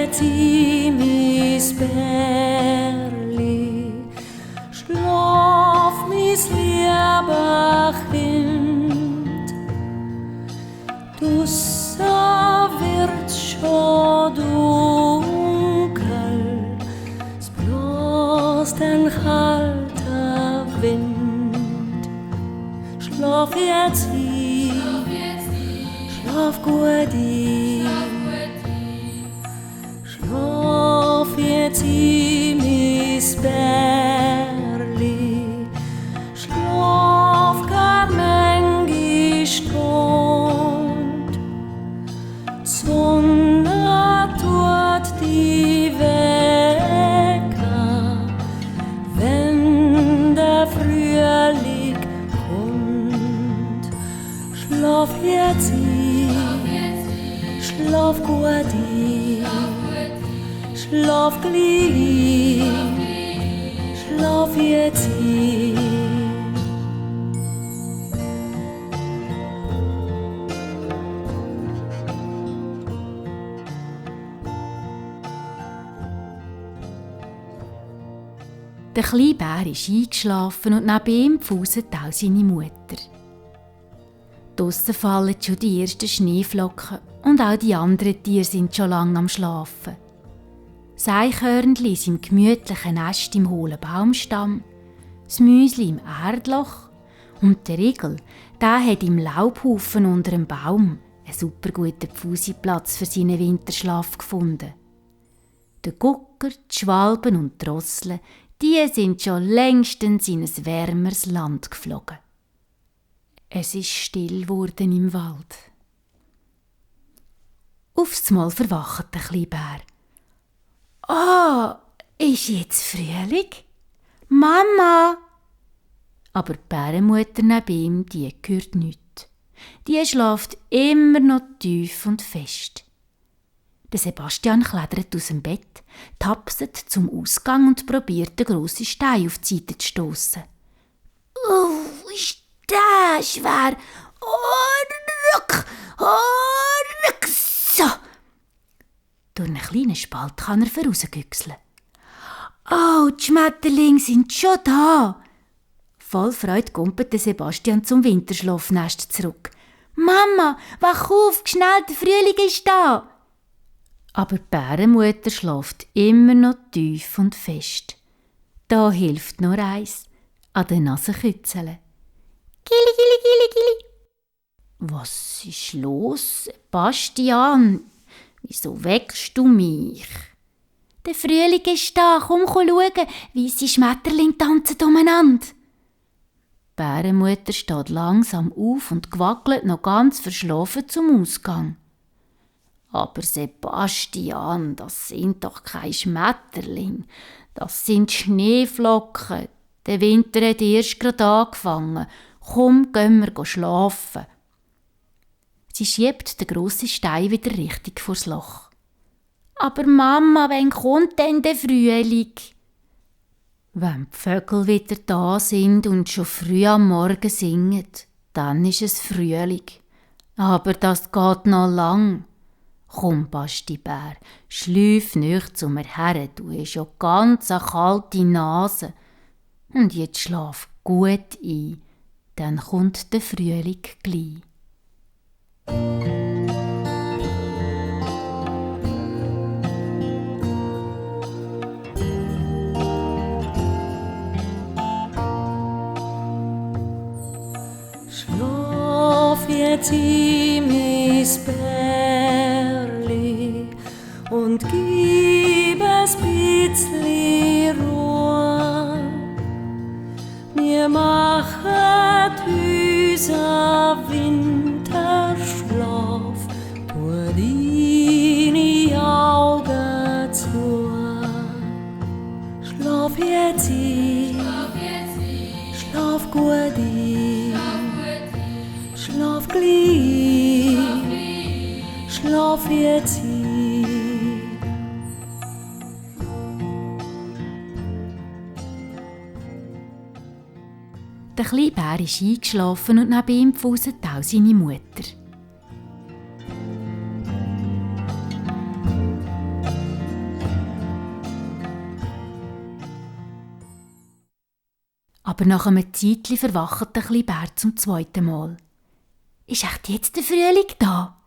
jetzt in mis Bärli, schlaf mis lieber Kind. Dussa wird schon dunkel, es bloßt ein kalter Wind. Schlaf jetzt hin, schlaf gut ein. Schlaf jetzt in mis Bärli, schlaf gar manche Stund. Sonne tut die Wecker, wenn der Frühling kommt. Schlaf jetzt ein, schlaf gut ein. Schlaf gleich, schlaf jetzt ein. Der kleine Bär ist eingeschlafen und neben ihm pfuset auch seine Mutter. Draussen fallen schon die ersten Schneeflocken und auch die anderen Tiere sind schon lange am Schlafen. Das Eichhörnchen ist im gemütlichen Nest im hohlen Baumstamm, das Müsli im Erdloch und der Igel, der hat im Laubhaufen unter dem Baum einen super guten Pfusiplatz für seinen Winterschlaf gefunden. Der Gucker, die Schwalben und die Rossle, die sind schon längstens in ein wärmeres Land geflogen. Es ist still geworden im Wald. Aufs Mal verwacht der kleine Bär. Ist jetzt Frühling? Mama! Aber die Bärenmutter neben ihm, die hört nichts. Die schläft immer noch tief und fest. Der Sebastian klettert aus dem Bett, tapset zum Ausgang und probiert, den grossen Stein auf die Seite zu stossen. Ist der schwer! Ruck, so! Durch einen kleinen Spalt kann er vorausgüchseln. Die Schmetterlinge sind schon da! Voll Freude gumpelt Sebastian zum Winterschlafnest zurück. Mama, wach auf, schnell, der Frühling ist da! Aber die Bärenmutter schläft immer noch tief und fest. Da hilft nur eins, an der Nase kützeln. Gili, gili, gili, gili. Was ist los, Sebastian? Wieso weckst du mich? Der Frühling ist da, komm schauen, weisse Schmetterlinge tanzen umeinander. Die Bärenmutter steht langsam auf und gewackelt noch ganz verschlafen zum Ausgang. Aber Sebastian, das sind doch keine Schmetterlinge, das sind Schneeflocken. Der Winter hat erst gerade angefangen. Komm, gehen wir schlafen. Sie schiebt den grossen Stein wieder richtig vors Loch. Aber Mama, wann kommt denn der Frühling? Wenn die Vögel wieder da sind und schon früh am Morgen singen, dann ist es Frühling. Aber das geht noch lang. Komm, Bastibär, schlüpf nicht zu mir her, du hast schon ganz eine kalte Nase. Und jetzt schlaf gut ein, dann kommt der Frühling gleich. Schlaf jetzt in mis Bärli und gib es bitzli Ruhe. Wir machen Hüser Winterschlaf, tu deine Augen zu. Schlaf jetzt ein, schlaf gut ein, schlaf gleich, schlaf jetzt ein. Der kleine Bär ist eingeschlafen und neben ihm pfuset auch seine Mutter. Aber nach einem Zeitchen verwacht der kleine Bär zum zweiten Mal. Ist echt jetzt der Frühling da?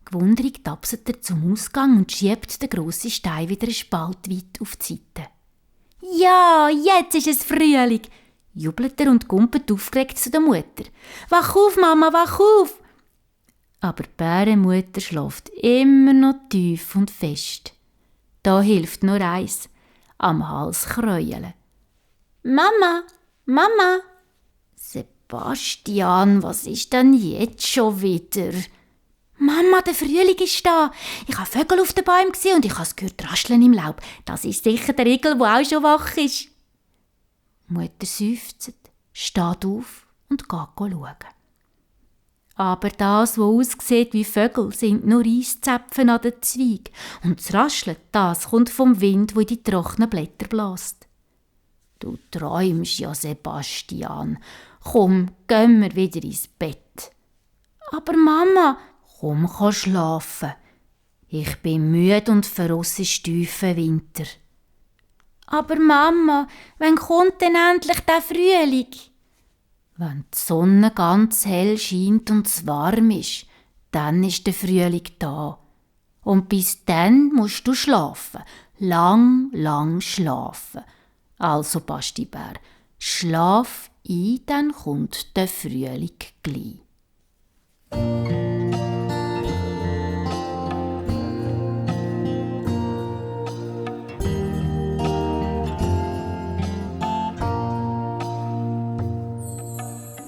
Gewundrig tapset er zum Ausgang und schiebt den grossen Stein wieder einen Spalt weit auf die Seite. Ja, jetzt ist es Frühling, jubelt er und gumpelt aufgeregt zu der Mutter. Wach auf, Mama, wach auf! Aber die Bärenmutter schläft immer noch tief und fest. Da hilft nur eins, am Hals kräueln. Mama, Mama! Sebastian, was ist denn jetzt schon wieder? Mama, der Frühling ist da. Ich habe Vögel auf den Bäumen gesehen und ich habe es gehört rascheln im Laub. Das ist sicher der Igel, der auch schon wach ist. Die Mutter seufzt, steht auf und geht schauen. Aber das, was aussieht wie Vögel, sind nur Eiszäpfen an den Zweigen. Und das Rascheln, das kommt vom Wind, der in die trockenen Blätter bläst. Du träumst ja, Sebastian. Komm, gehen wir wieder ins Bett. Aber Mama, komm, kann schlafen. Ich bin müde und verross ist tiefer Winter. Aber Mama, wann kommt denn endlich der Frühling? Wenn die Sonne ganz hell scheint und es warm ist, dann ist der Frühling da. Und bis dann musst du schlafen. Lang schlafen. Also, Bastibär, schlaf ein, dann kommt der Frühling gleich.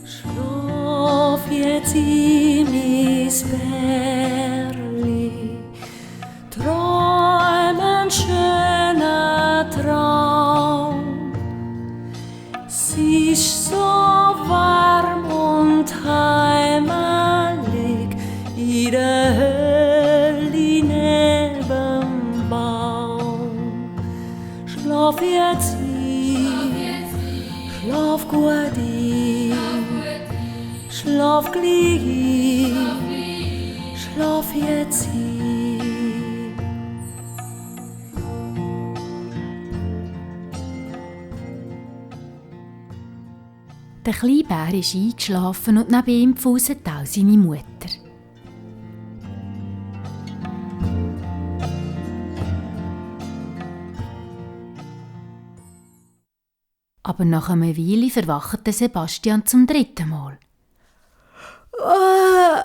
Schlaf jetzt in mein Bärli, träum ein schöner Traum. Es ist so warm und heimelig in der Höhle neben dem Baum. Schlaf jetzt ein, schlaf gut ein, schlaf gleich, schlaf jetzt ein. Der kleine Bär ist eingeschlafen und neben ihm pfuset auch seine Mutter. Aber nach einer Weile verwacht der Sebastian zum dritten Mal. Oh,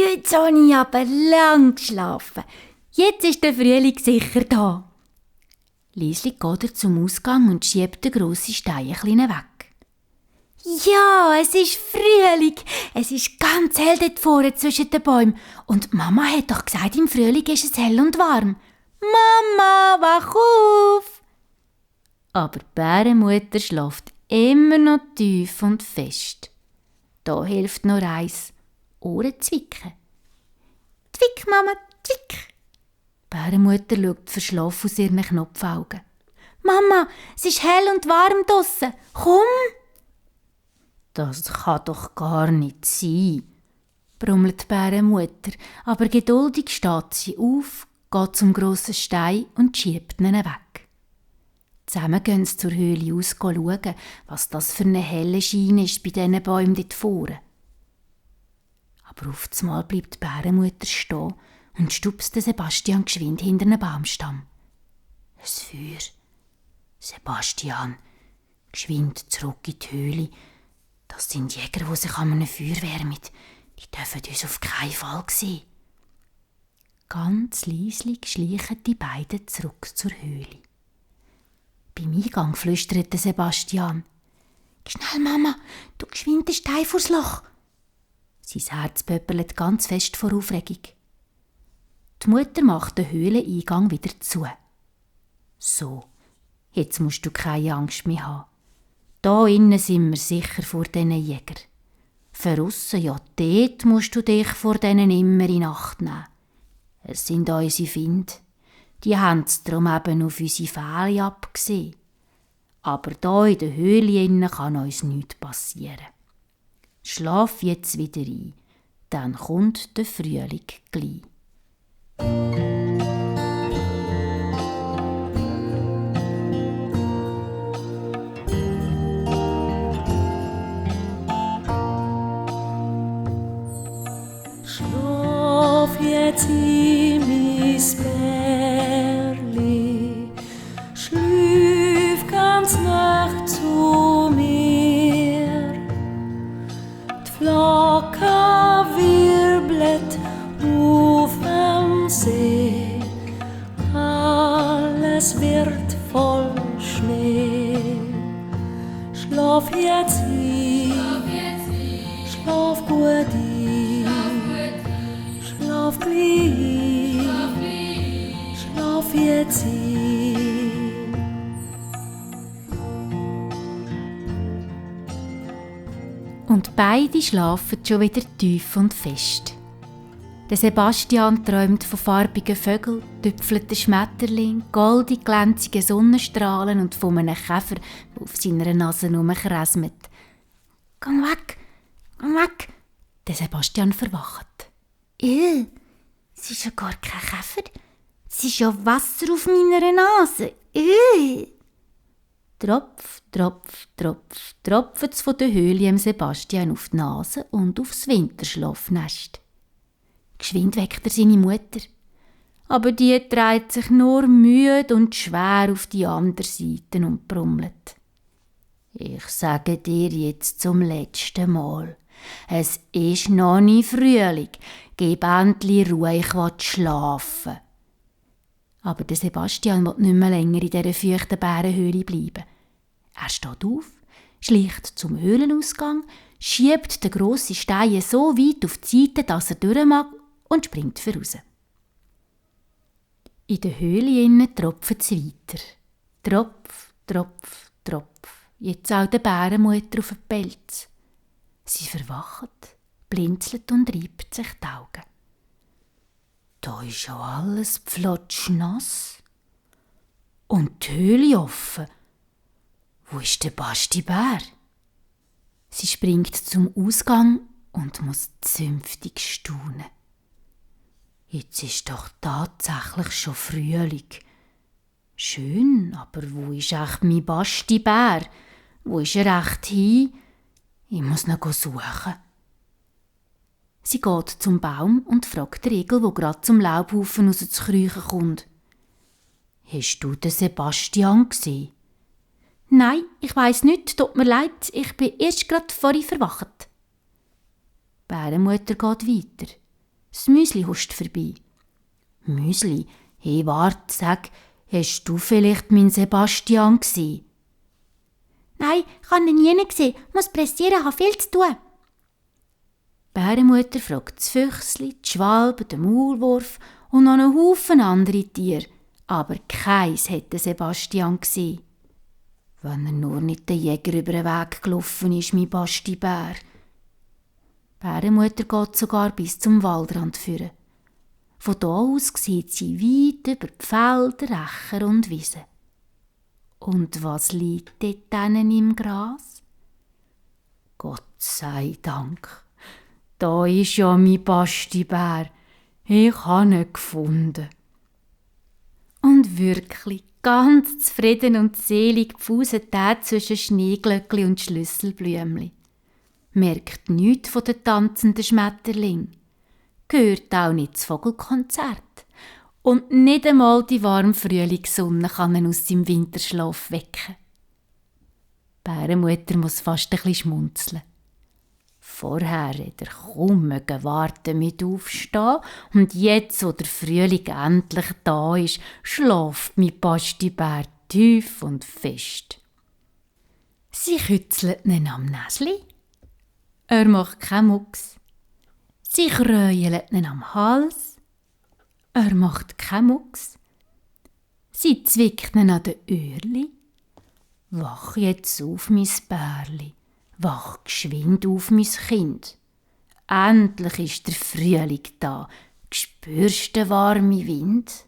jetzt habe ich aber lang geschlafen. Jetzt ist der Frühling sicher da. Liesli geht er zum Ausgang und schiebt den grossen Stein ein bisschen weg. Ja, es ist Frühling. Es ist ganz hell dort vorne zwischen den Bäumen. Und Mama hat doch gesagt, im Frühling ist es hell und warm. Mama, wach auf! Aber die Bärenmutter schläft immer noch tief und fest. Da hilft nur eins, Ohren zwicken. Zwick, Mama, zwick! Die Bärenmutter schaut verschlafen aus ihren Knopfaugen. Mama, es ist hell und warm draussen. Komm! Das kann doch gar nicht sein, brummelt die Bärenmutter, aber geduldig steht sie auf, geht zum grossen Stein und schiebt ihn weg. Zusammen gehen sie zur Höhle aus schauen, was das für eine helle Schein ist bei diesen Bäumen dort vorne. Aber auf einmal bleibt die Bärenmutter stehen und stupst den Sebastian geschwind hinter einen Baumstamm. Ein Feuer. Sebastian, geschwind zurück in die Höhle. Das sind Jäger, die sich an einem Feuer wärmen. Die dürfen uns auf keinen Fall sehen. Ganz leislich schleichen die beiden zurück zur Höhle. Beim Eingang flüstert Sebastian. «Schnell, Mama, du geschwind den Stein vors Loch!» Sein Herz pöppelt ganz fest vor Aufregung. Die Mutter macht den Höhleneingang wieder zu. «So, jetzt musst du keine Angst mehr haben. Da innen sind wir sicher vor diesen Jägern. Verrussen, ja, dort musst du dich vor denen immer in Acht nehmen. Es sind unsere Finde. Die haben es darum eben auf unsere Fähle abgesehen. Aber da in der Höhle innen kann uns nichts passieren. Schlaf jetzt wieder ein, dann kommt der Frühling gleich.» es wird voll Schnee. Schlaf jetzt ein, schlaf gut ein, schlaf gleich, schlaf jetzt ein. Und beide schlafen schon wieder tief und fest. Der Sebastian träumt von farbigen Vögeln, tüpfelten Schmetterlingen, goldig glänzigen Sonnenstrahlen und von einem Käfer, der auf seiner Nase herumkräsmet. «Gang weg! Gang weg!» Der Sebastian verwacht. Es ist ja gar kein Käfer. Es ist ja Wasser auf meiner Nase. Tropf, Tropf, Tropf, tropft es von der Höhle dem Sebastian auf die Nase und aufs Winterschlafnest. Geschwind weckt er seine Mutter. Aber die dreht sich nur müde und schwer auf die andere Seite und brummelt. Ich sage dir jetzt zum letzten Mal. Es ist noch nie Frühling. Gib endlich Ruhe, ich will schlafen. Aber der Sebastian will nicht mehr länger in dieser feuchten Bärenhöhle bleiben. Er steht auf, schleicht zum Höhlenausgang, schiebt den grossen Stein so weit auf die Seite, dass er durch mag, und springt voraus. In der Höhle innen tropft es weiter. Tropf, Tropf, Tropf. Jetzt auch der Bärenmutter auf den Pelz. Sie verwacht, blinzelt und reibt sich die Augen. Da ist ja alles pflotschnass. Und die Höhle offen. Wo ist der Basti-Bär? Sie springt zum Ausgang und muss zünftig staunen. Jetzt ist doch tatsächlich schon Frühling. Schön, aber wo ist echt mein Basti-Bär? Wo ist er echt hin? Ich muss ihn suchen. Sie geht zum Baum und fragt den Igel, der gerade zum Laubhaufen raus zu kriechen kommt. Hast du den Sebastian gesehen? Nein, ich weiss nicht, tut mir leid, ich bin erst gerade vorhin verwacht. Die Bärenmutter geht weiter. Das Müsli huscht vorbei. Müsli? Hey, wart, sag, hast du vielleicht meinen Sebastian gesehen? Nein, ich habe ihn nie gesehen, muss pressieren, habe viel zu tun. Die Bärenmutter fragt das Füchsli, die Schwalbe, den Maulwurf und noch einen Haufen andere Tiere, aber keins hätte Sebastian gesehen. Wenn er nur nicht den Jäger über den Weg gelaufen ist, mein Basti-Bär. Die Bärenmutter geht sogar bis zum Waldrand führen. Von da aus sieht sie weit über die Felder, Äcker und Wiesen. Und was liegt dort drinnen im Gras? Gott sei Dank, da ist ja mein Basti-Bär. Ich habe ihn gefunden. Und wirklich, ganz zufrieden und selig pfuset er zwischen Schneeglöckli und Schlüsselblümli. Merkt nichts von den tanzenden Schmetterling, hört auch nicht das Vogelkonzert und nicht einmal die warme Frühlingssonne kann ihn aus seinem Winterschlaf wecken. Die Bärenmutter muss fast ein bisschen schmunzeln. Vorher hat er kaum warten mit aufstehen und jetzt, wo der Frühling endlich da ist, schläft mein Basti-Bär tief und fest. Sie kützelt ihn am Näsli. Er macht keinen Mucks. Sie kräuelt ihn am Hals. Er macht keinen Mucks. Sie zwickt ihn an den Öhrli. Wach jetzt auf, mein Bärli. Wach geschwind auf, mein Kind. Endlich ist der Frühling da. Spürst du den warmen Wind?